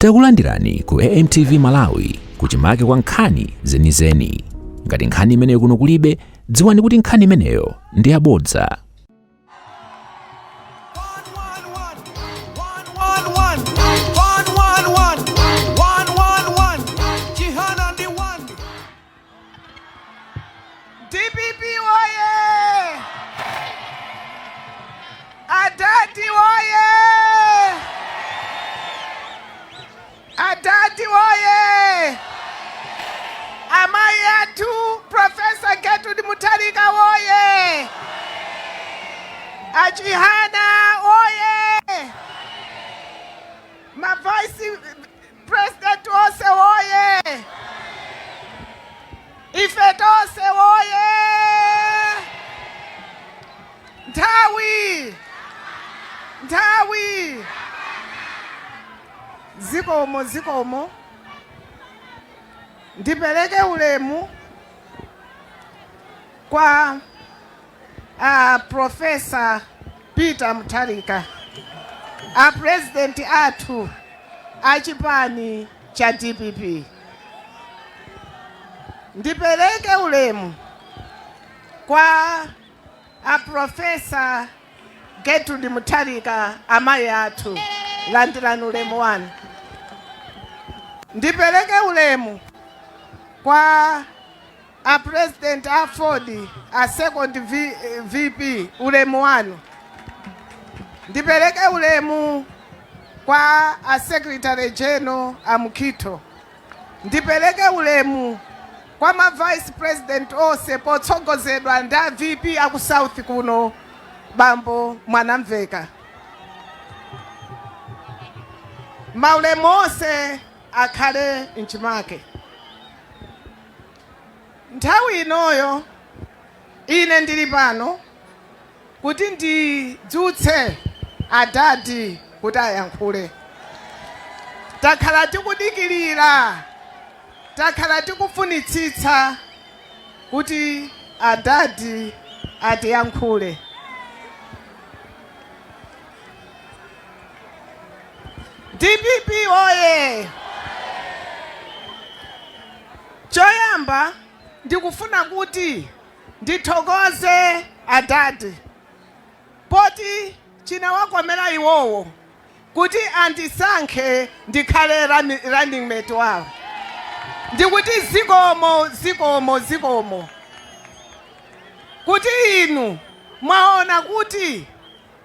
Takulandirani ku AMTV Malawi kuchimake kwa nkhani zenizeni. Ngati nkhani imeneyo kuno kulibe, dziwani kuti nkhani imeneyo ndi yabodza. DPP woye! Adadi woye! Adadi woye! Amayi athu Professor Gertrude Mutharika woye! Achihana woye! Ma vice president onse woye! Ife tonse woye! Nthawi! Nthawi! Zikomo, zikomo. Ndipereke ulemu kwa a Professor Peter Mutharika, a president athu a chipani cha DPP. Ndipereke ulemu kwa a Professor Gertrude Mutharika, amayi athu, landirani ulemu wanu. Ndipereke ulemu kwa a president a AFORD, a second VP, ulemu wanu. Ndipereke ulemu kwa a secretary general a Mukhito. Ndipereke ulemu kwa ma vice president onse potsogozedwa ndi a VP aku South kuno, bambo Mwanamveka. Maulemu onse akhale mchimake. Nthawi inoyo ine ndili pano kuti ndidzutse adadi kuti ayankhule. Takhala tikudikilira, takhala tikufunitsitsa kuti adadi atiyankhule. DPP oye! Choyamba ndikufuna kuti ndithokoze adadi poti chinawakomera iwowo kuti andisankhe ndikhale running mate wawo. Ndikuti zikomo, zikomo, zikomo kuti inu mwaona kuti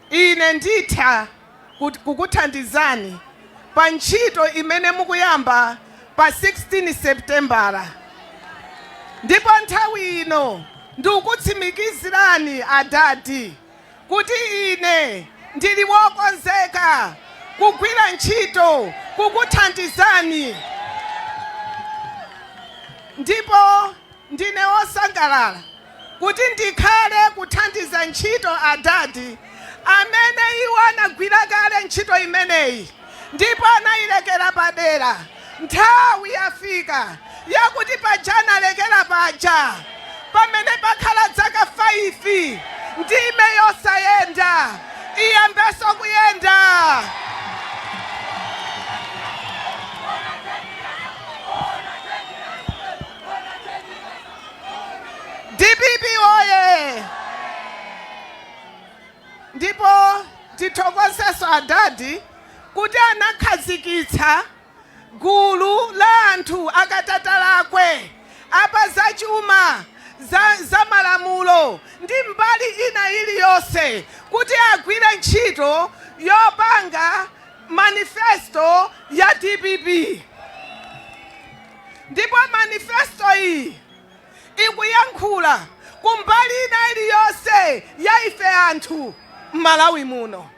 ine nditha kukuthandizani pa ntchito imene mukuyamba pa 16 Seputembala. Ndipo nthawi ino ndikukutsimikizirani adadi kuti ine ndili wokonzeka kugwira ntchito kukuthandizani. Ndipo ndine wosangalala kuti ndikhale kuthandiza ntchito adadi amene iwo anagwira kale ntchito imeneyi ndipo anayilekera padera. Nthawi yafika yakuti paja analekera paja, pamene pakhala zaka 5 ndime yosayenda, iyambenso kuyenda. DPP oye! Ndipo tithokozenso adadi kuti anakhazikitsa gulu la anthu akatatalakwe apa zachuma, za malamulo ndi mbali ina iliyonse kuti agwire ntchito yopanga manifesto ya DPP. Ndipo manifesto iyi ikuyankhula kumbali ina iliyonse ya ife anthu m'Malawi muno.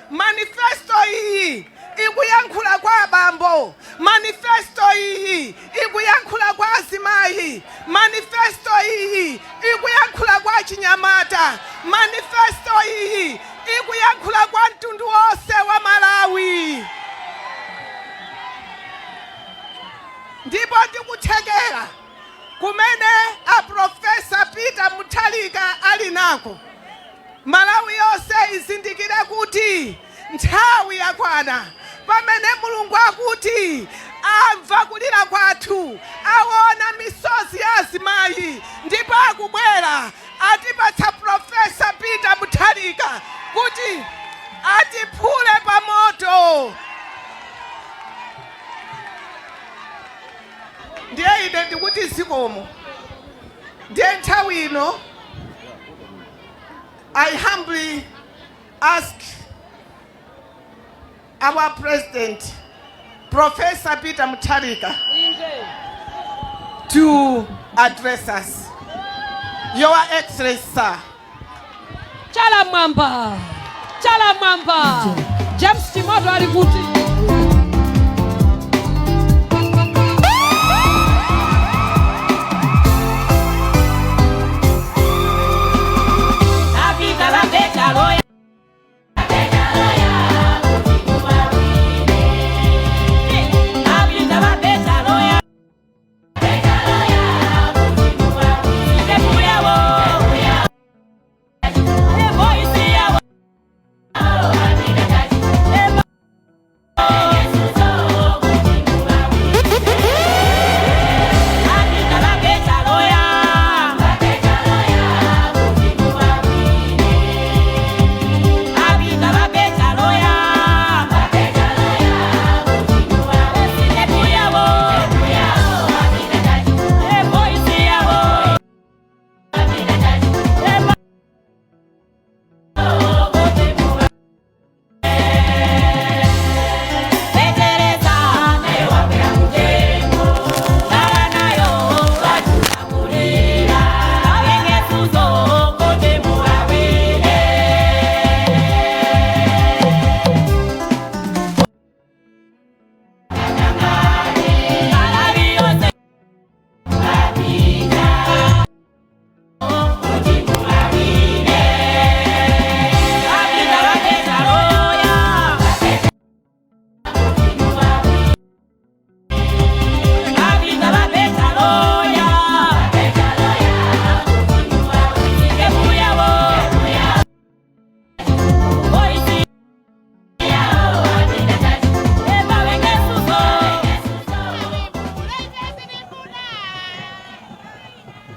Manifesto iyi ikuyankhula kwa abambo, manifesto iyi ikuyankhula kwa azimayi, manifesto iyi ikuyankhula kwa achinyamata, manifesto iyi ikuyankhula kwa mtundu wonse wa Malawi. Ndipo ndikuthekera kumene a Professor Peter Mutharika ali nako, Malawi yonse izindikire kuti nthawi yakwana Pamene Mulungu akuti amva kulira kwathu, aona misozi ya azimayi, ndipo akubwera atipatsa Professor Peter Mutharika kuti atiphule pa moto. Ndiye ine ndikuti zikomo. Ndiye nthawi ino I humbly ask our president, Professor Peter Mutharika, to address us. Your Excellency, sir. Chala mwamba, chala mwamba. James Chimoto ali kuti?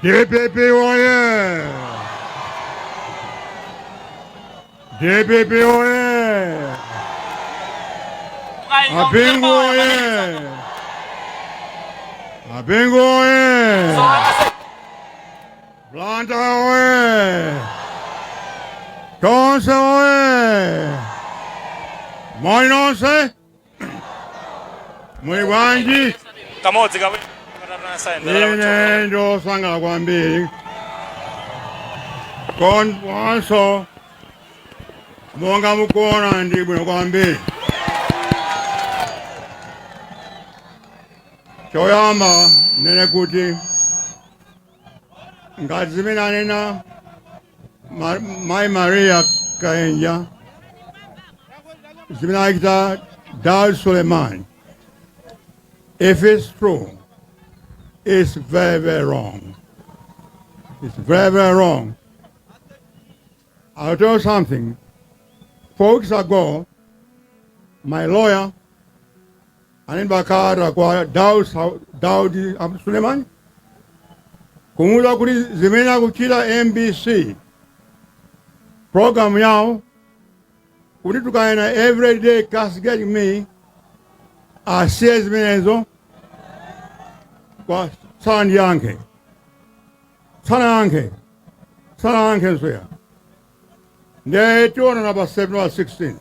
DPP oye! DPP oye! Abingu oye! Abingu oye! Blantyre oye! Tonse oye! Moni nonse? Muli bwanji? Kamodzi, kawiri, katatu. Ine ndosangala kwambiri konso, monga mukuona, ndi bwino kwambiri. Choyamba nene kuti ngati zimene anena Mai Maria Kaenja, zimene achita Daud Suleiman, if it's true, it's very, very wrong. It's very, very wrong. I'll tell you something. 4 weeks ago, my lawyer, anembakara kwa Daud Suleiman, kumuuza kuti zimene akuchita MBC, program yawo, kuti tukaena every day castigating me, asiye zimenezo. Kwa sandiyankhe, sanayankhe, sanayankhe nsoya. Ndiye tiona pa 7 wa 16.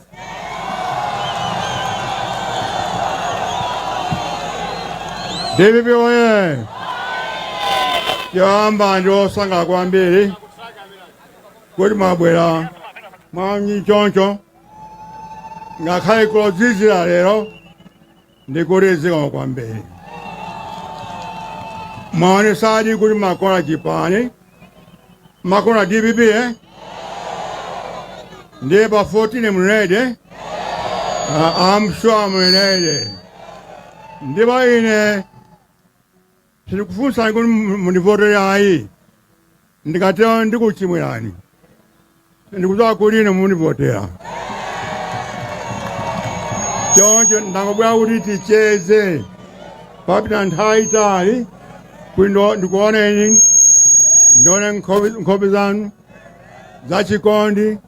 DPP oye! Choyamba ndiosangala kwambiri kuti mwabwera mwachoncho, ngakhale kulozizira lero, ndikuti zikomo kwambiri. Mwaonesadi kuti makonda chipani, makonda DPP, eh? Ndiye pa 14 muli ready? I'm sure muli ready. Ndipo ine sindikufunsani kuti mundivotere ayi, ndikatero ndikuchimwirani. Ndikudziwa kuti ine mundivotera. Choncho ndangobwera kuti ticheze. Papita nthawi itali kuti ndikuoneni, ndione nkhope zanu zachikondi,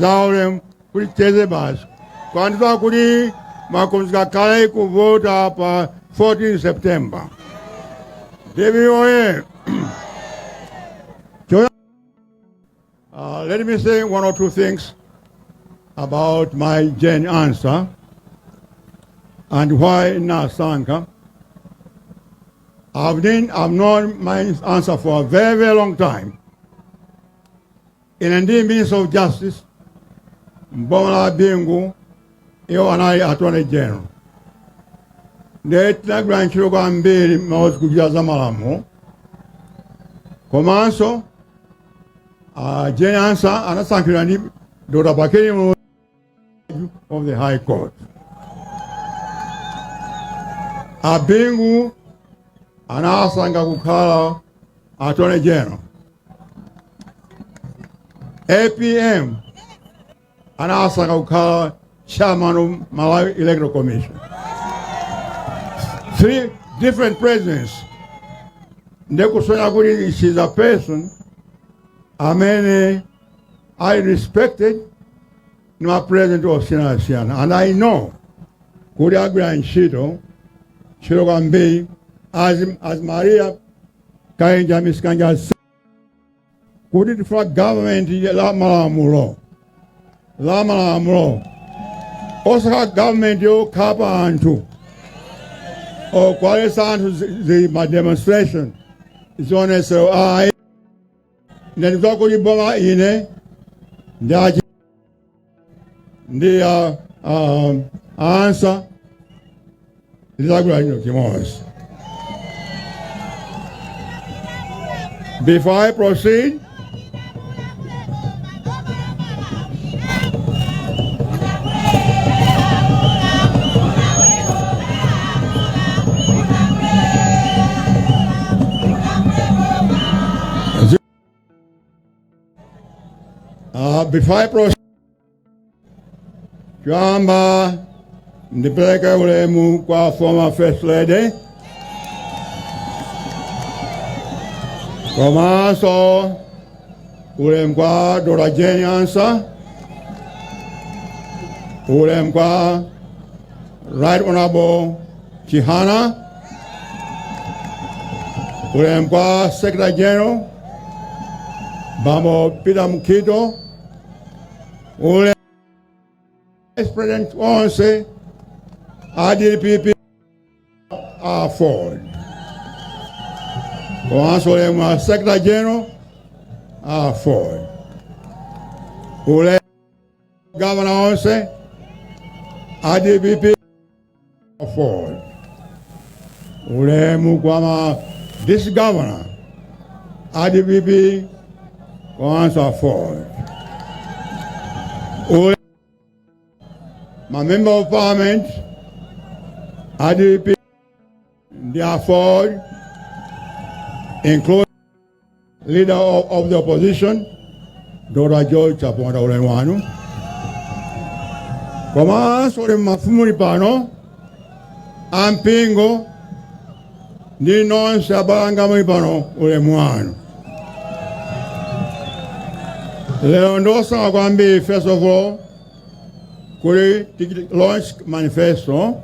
zaulemu, kuti ticheze basi. Kwandiza kuti mwakonzeka kale kuvota pa 14 September. DPP oye! Let me say one or two things about my Jane Ansah and why nasankha. I've known my Ansah for a very, very long time. Ine ndi Minister of Justice, mboma la Bingu, iwo anali Attorney General. Ndiye tinagwira ntchito kwambiri limodzi kuchita za malamulo. Komanso, Jane Ansah anasankhidwa ndi Dr. Bakili Muluzi of the High Court. A Bingu anasankha kukhala Attorney General. APM anasankha kukhala Chairman of Malawi Electoral Commission. Three different presidents. Ndikusonyeza kuti she's a person amene I respected ndi ma president osiyanasiyana, and I know kuti agwira ntchito kwambiri as Maria Kainja, Miss Kainja, kuti tifuna government la malamulo, la malamulo, osakhala government yokhapa anthu, okuwaletsa anthu ma demonstration, zionesero, ayi. Ndikudziwa kuti boma ine ndachi ndi Ansah lidzagwira ntchito chimodzi. Before I proceed, before I proceed, choyamba ndipereke ulemu kwa former First Lady komanso ulemu kwa Dr. Jane Ansah, ulemu kwa Right Honorable Chihana, ulemu kwa Secretary General Bambo Peter Mukhito, ulemu Vice President onse a DPP, AFORD, komanso ulemu wa Secretary General AFORD, ulemu Governor onse a DPP, AFORD, ulemu kwa ma district governor a DPP komanso AFORD, ulemu ma member of parliament a DPP ndi AFORD, including leader of the opposition Dr. George Chaponda, ulemu wanu, komanso ulemu mafumu muli pano, ampingo ndi nonse abalanga muli pano, ulemu wanu. Lero ndosangalala kwambiri, first of all kuti tiki launch manifesto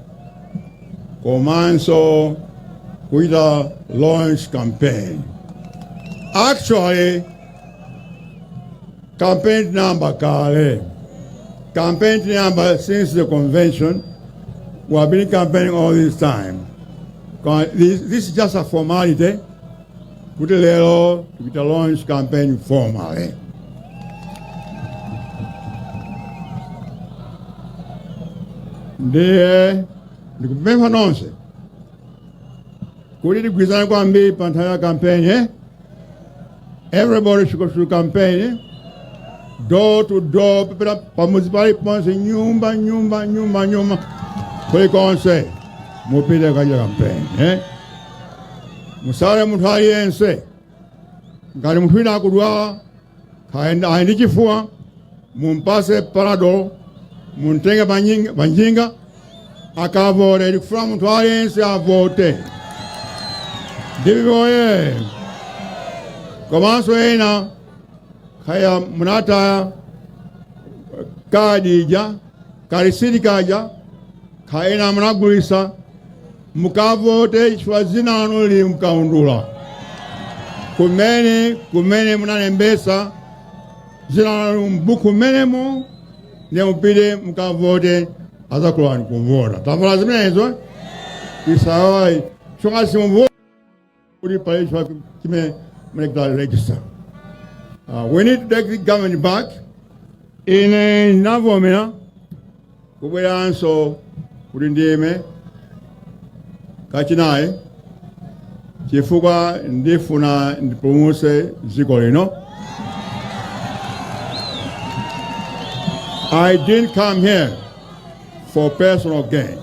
komanso kuita launch campaign. Actually, campaign tinayamba kale. Campaign tinayamba since the convention. We have been campaigning all this time. This is just a formality kuti lero tikuita launch campaign formally. Ndiye ndikupempha nonse kuti tigwirizane kwambiri pa nthawi ya campaign, eh? Everybody should go to campaign door to door, pepera pamudzi paliponse, nyumba nyumba nyumba nyumba, kulikonse mupite kachita campaign, eh? Musale munthu aliyense. Ngati munthu wina akudwala, ali ndi chifuwa, mumpase Panadol, muntenge panjinga. Akavote. Tikufuna munthu aliyense avote. DPP oye! Komanso ena kaya munataya kadi ija, kalisiti kaja, kaya ena munagulisa, mukavote chifukwa dzina lanu lili mkaundula kumene munalembesa dzina lanu mbuku mmenemo, ndiye mupite mukavote, azakulolani kuvota. Tamvala zimenezo? Isawayi chonga simuvo kuti pali chimene munekita register. We need to take the government back. Ine ndinavomera kubweranso kuti ndime kachinayi chifukwa ndifuna ndipulumutse dziko lino. I didn't come here for personal gain.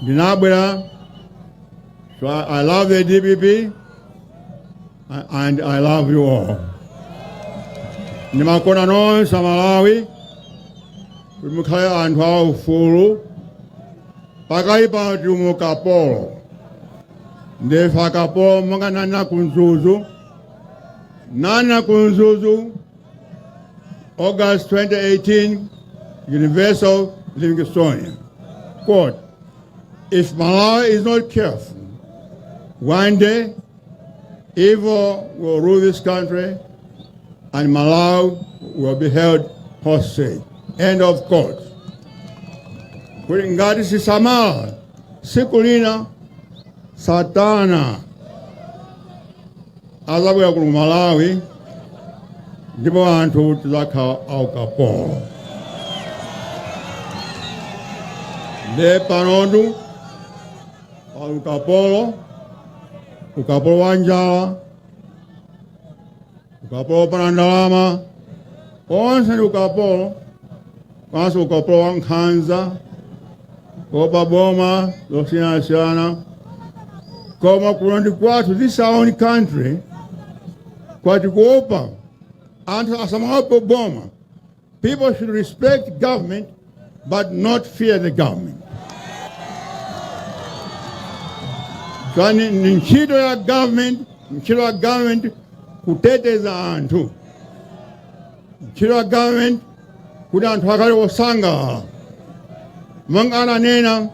Ndinabwera, so I love the DPP and I love you all. Ndimakonda nonse Amalawi kuti mukhale anthu aufulu. Pakali pano tili mu ukapolo. Ndife akapolo monga nana ku Mzuzu. Nana ku Mzuzu, August 2018, University of Livingstonia. Quote, "If Malawi is not careful, one day evil will rule this country and Malawi will be held hostage." End of quote. Kuti ngati sisamala, siku lina Satana azabwera kuno Malawi ndipo anthu tizakhala aukapolo. Nde panotu pali ukapolo, ukapolo wa njala, ukapolo wopanda ndalama, onse ndi ukapolo, komanso ukapolo wa nkhanza, kuopa boma zosiyanasiyana. Koma kuno ndi kwathu, this is our own country, kwati kuopa anthu asamaope boma. People should respect government but not fear the government. Kwani ni ntchito ya government, ntchito ya government kuteteza anthu, ntchito ya government kuti anthu akhale osangalala. Monga ananena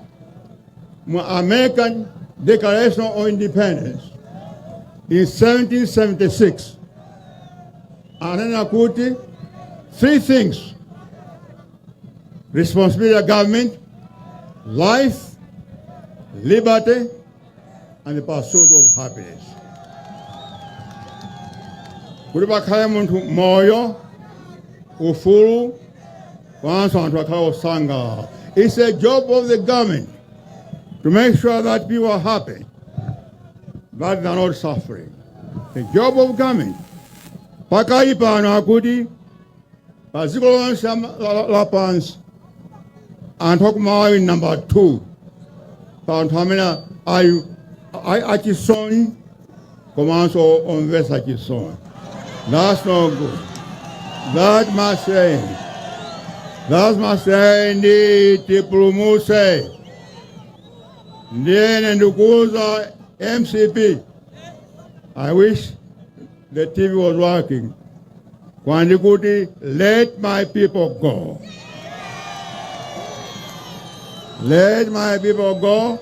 mu American Declaration of Independence in 1776, ananena kuti three things responsibility of government: life, liberty and the pursuit of happiness. Kuti pakhale munthu moyo, ufulu, komanso anthu akhale osangalala. It's a job of the government to make sure that people are happy, that they are not suffering. The job of government. Pakali pano akuti pa dziko lonse lapansi anthu aku Malawi number 2 pa anthu amene ali achisoni komanso omvetsa chisoni. That's not good. That must end. That must end. Tipulumuse. Ndiyene ndikuuza MCP. I wish the TV was working. Kwandi kuti let my people go. Let my people go.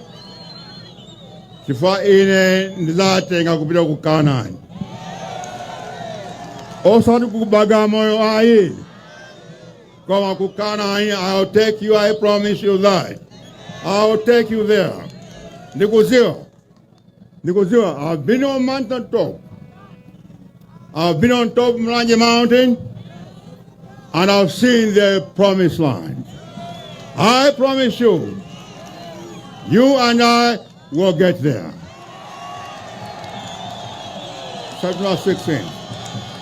Chifukwa ine ndizatenga kupita ku Canaan. Osati ku Bagamoyo ayi. Koma ku Canaan, I'll take you, I promise you that. I'll take you there. Ndikuziwa. Ndikuziwa. I've been on mountain top. I've been on top of Mulanje Mountain and I've seen the promised land. I promise you, you and I will get there. September 16.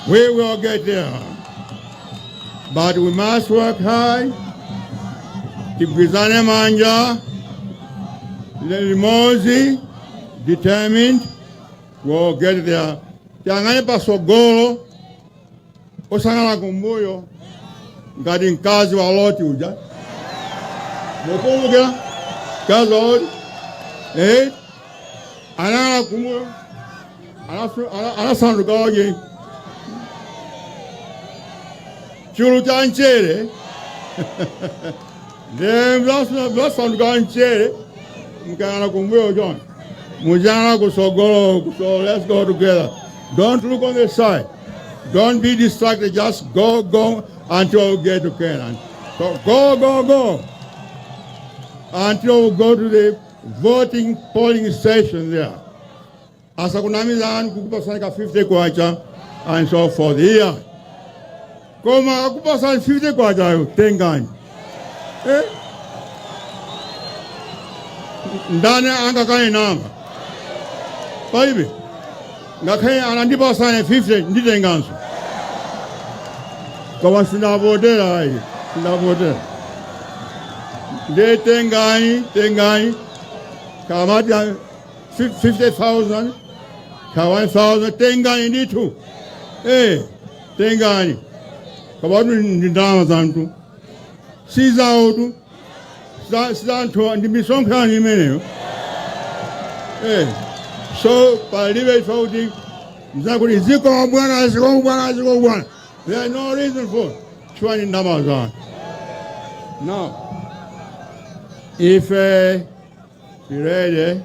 We will get there. But we must work hard. Tigwizane manja, limodzi, determined, we'll get there. Tiyang'ane pasogolo, osayang'ana kumbuyo, ngati mkazi wa Loti uja. Mukumbukira? Kazo eh anayang'ana kumbuyo anasanduka waje chulu cha mchere ndiye mzasanduka mchere mkayang'ana kumbuyo choncho muziyang'ana kusogolo. So let's go together. Don't look on the side. Don't be distracted. Just go, go until we get to Canaan. So go, go, go until we go to the voting polling station there. Asakunamizani kukupasani ka 50 kwacha and so forth. Here. Koma akupasani 50 kwacha tengani. Eh? Ndani angakane namba. Palibe. Ngakhale anandipasane 50 nditenganso. Koma sindavotera ayi. Sindavotera. Ndiye tengani, tengani. Kamati 50,000 ka 1,000 tengani ndithu. Eh, tengani. Kabatu ndi ndalama zanthu. Sizawotu. Sizanthu ndi misonkhano imeneyo. Eh. So palibe choti mzakuti zikomo bwana, zikomo bwana, zikomo bwana. There is no reason for chifukwa ndi ndalama zanu. Now, ife tirere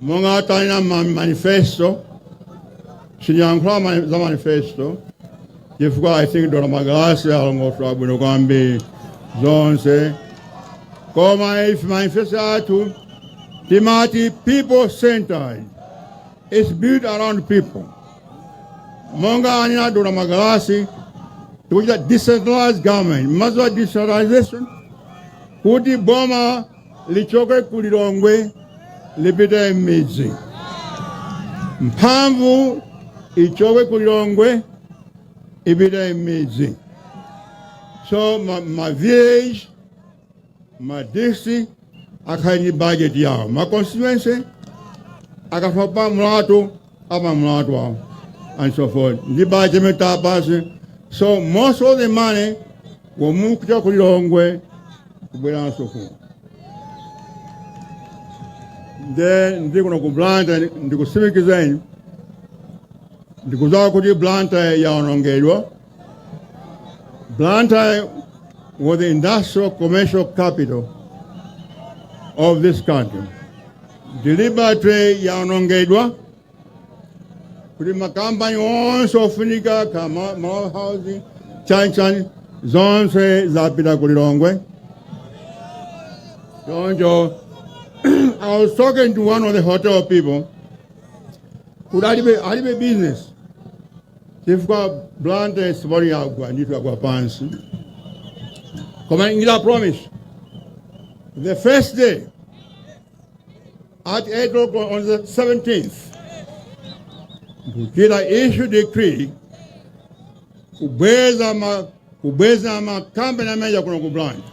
monga tanena manifesto sindiyankhula za manifesto chifukwa I think Dr. Magalasi alongosola bwino kwambiri zonse koma ife manifesto athu timati people centered. It's built around people. Monga anena Dr. Magalasi tikuchita decentralized government. Mumadziwa decentralization kuti boma lichoke ku Lilongwe lipite m'midzi, mphamvu ichoke ku Lilongwe ipite m'midzi. So ma village, ma district akhale ndi budget yawo, ma constituency akafuna pa mlatho apa mlatho wawo and so forth ndi budget imene tapase. So most of the money will move kuchoka ku Lilongwe kubweranso kuno. Nde ndi kuno ku Blantyre ndikutsimikizeni ndikudziwa kuti Blantyre yaonongedwa. Blantyre was the industrial commercial capital of this country. Deliberately yaonongedwa kuti makampani onse ofunika kama Malawi Housing chani chani zonse zapita ku Lilongwe. Choncho I was talking to one of the hotel people kuti alibe business chifukwa Blantyre sipali yagwa ndithu yagwa pansi. Koma ndila promise the first day at 8 o'clock on the 17th ndikuchita issue decree kubweza makampani amene kuno ku Blantyre.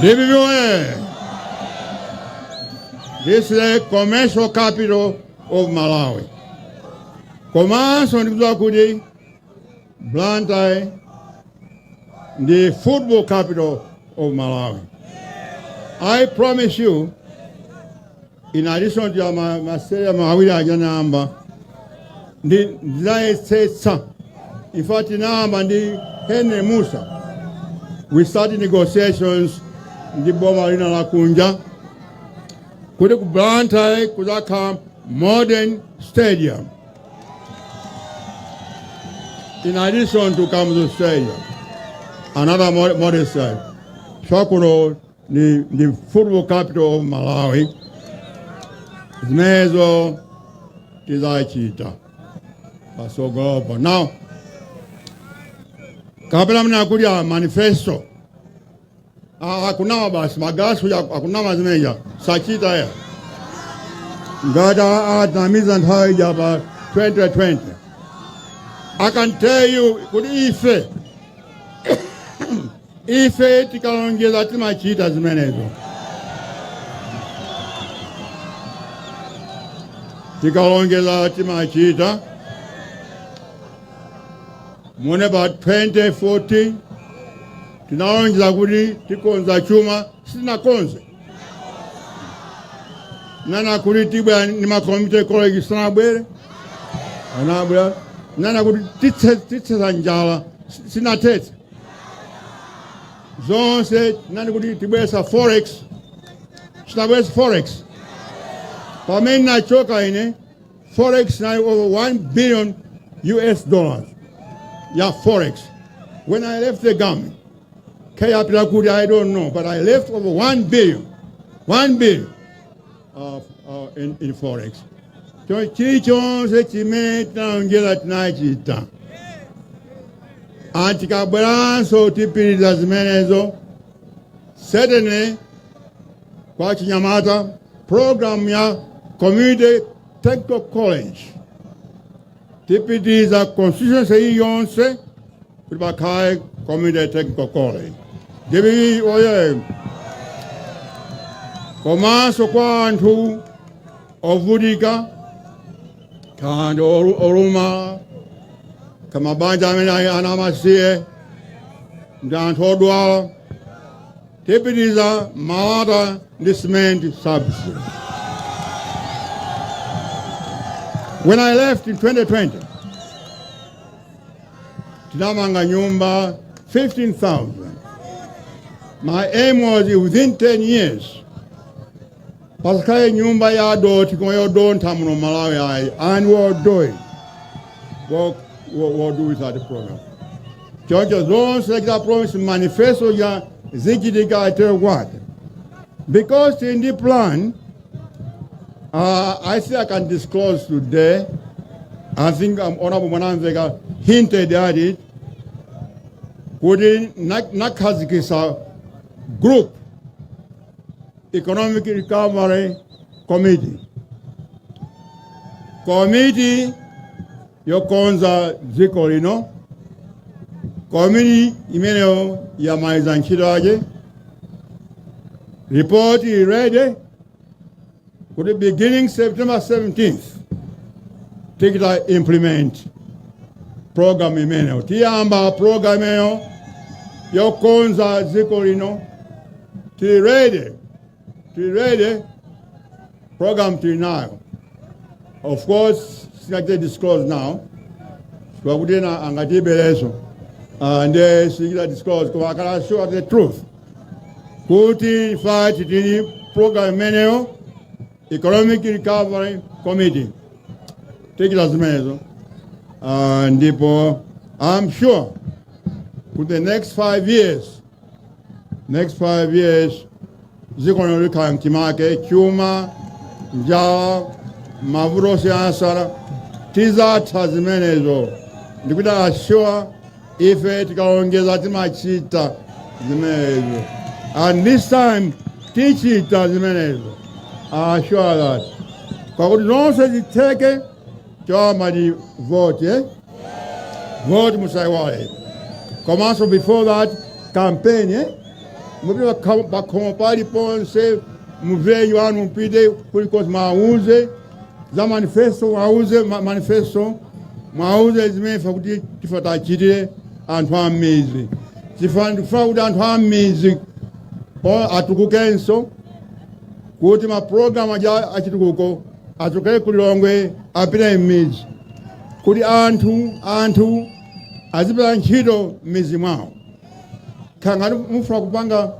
DPP oye! This is the commercial capital of Malawi. Komanso ndikudziwa kuti Blantyre ndi football capital of Malawi. I promise you, in addition to ma stadium awiri aja namba, ndi ndidzayesetsa. In fact, namba ndi Henry Musa. We started negotiations ndi boma lina la kunja kuti ku Blantyre kuzakhala modern stadium in addition to Kamuzu Stadium, another modern stadium. Chakuno ni the football capital of Malawi. Zimenezo tizachita pasogolopo. Now, kapena mna kulya manifesto akunama basi Magalasi uja akunama zimeneja sachita ya ngati atinamiza nthawi ija pa 2020. I can tell you kuti ife Ife tikalonjeza timachita zimenezo. Tikalonjeza timachita. Muone pa 2014 tinalonjeza kuti tikonza chuma, sitinakonze. Nana kuti tibwera ni ma community college, sanabwere, anabwera. Nana kuti tithetsa njala, sinathetse zonse. Nani kuti tibweretsa forex, sinabweretsa forex. Pamene nachoka ine, forex inali over 1 billion US dollars ya forex. When I left the government, kayapita kuti I don't know, but I left over 1 billion, 1 billion of, in forex. So chilichonse chimene tinalonjeza tinachita. Atikabweranso tipitiriza zimenezo. Certainly kwa chinyamata, program ya community technical college tipitiriza constituency iliyonse kuti pakhale community technical college. DPP oye! Komanso kwa anthu ovutika, kandi olumala, kamabanja amene ali ana amasiye ndi anthu odwala, tipitiriza malata ndi cement subsidy. When I left in 2020, tinamanga nyumba 15,000. My aim was within 10 years pasakhale nyumba ya dothi koma yodontha muno Malawi ayi, and we'll do it. We'll do with that program. Choncho zonse tachita promise manifesto ya zichitika. I tell you what, because in the plan, I think I can disclose today. I think Honorable Mwanamveka hinted at it, kuti nakhazikisa group, Economic Recovery Committee, komiti yokonza dziko lino. Komiti imeneyo yamaliza ntchito yake, report is ready kuti beginning September 17th tichita implement program imeneyo. Tiyamba program imeneyo yokonza dziko lino. Tili ready, tili ready, program tili nayo. Of course singachite disclose now pakuti ena angatibereso, nde singachita disclose, koma I can assure the truth kuti ife tili program imeneyo, Economic Recovery Committee, tichita zimenezo. Ndipo I'm sure kuti the next 5 years, next 5 years, dziko lino likhala mchimake. Chuma, njala, mavuto osiyanasiyana, tizatha zimenezo. Ndikuti assure, ife tikalonjeza timachita zimenezo, and this time tichita zimenezo. I assure that. Kwakuti zonse zitheke, choyamba ndi vote, eh? Vote musaiwale. Komanso before that, campaign, eh? Mupite pakhomo paliponse, muvillage wanu, mupite kulikonse, mwauze za manifesto, mwauze manifesto, mwauze zimene ife kuti tife tachitire anthu a m'mizi. Chifukwa ndikufuna kuti anthu a m'mizi atukukenso, kuti mapulogalamu aja achitukuko achokere ku Lilongwe apite m'mizi, kuti anthu azipeza ntchito m'mizi mwawo. Khangati mufuna kupanga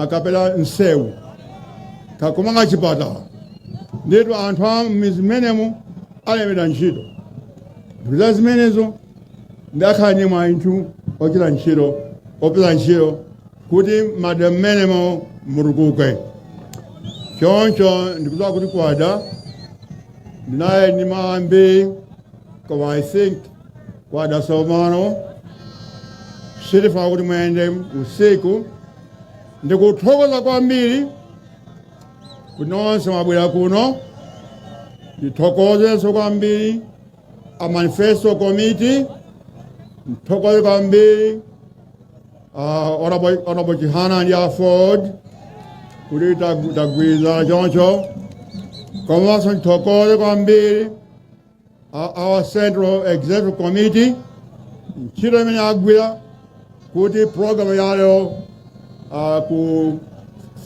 kapena msewu, kakumanga chipatala, nditu anthu a m'mizi mmenemo alembedwa ntchito. Ndikuza zimenezo, ndakhala ndi anthu ochita ntchito, opeza ntchito, kuti madera mmenemo mutukuke. Choncho ndikudziwa kuti kwada, ndinaye ndi mawu ambiri, koma I think kwada tsopano, sitifuna kuti muyende usiku. Ndikuthokoza kwambiri kuti nonse mwabwera kuno. Ndithokozenso kwambiri a manifesto committee, ndithokoze kwambiri. Honorable Chihana ndi AFORD kuti tagwirizana choncho. Komanso nthokoze kwambiri our Central Executive Committee, ntchito imene agwira kuti program yalero ku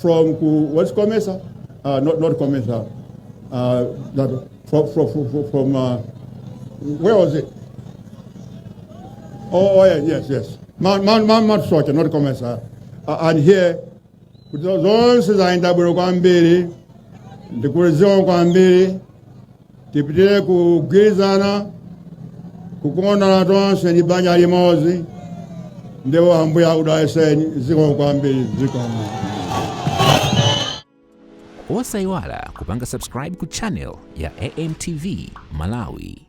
from ku what's COMESA, not COMESA, that from where was it? Oh, yeah, yes, Mount Soche, not COMESA, and here kuti zonse zayenda bwino kwambiri. Ndikuliziwa kwambiri, tipitire kugwirizana, kukondana tonse ndi banja limodzi, ndipo Ambuye akudalitseni. Zikomo kwambiri, zikomo. Osayiwala kupanga subscribe ku channel ya AMTV Malawi.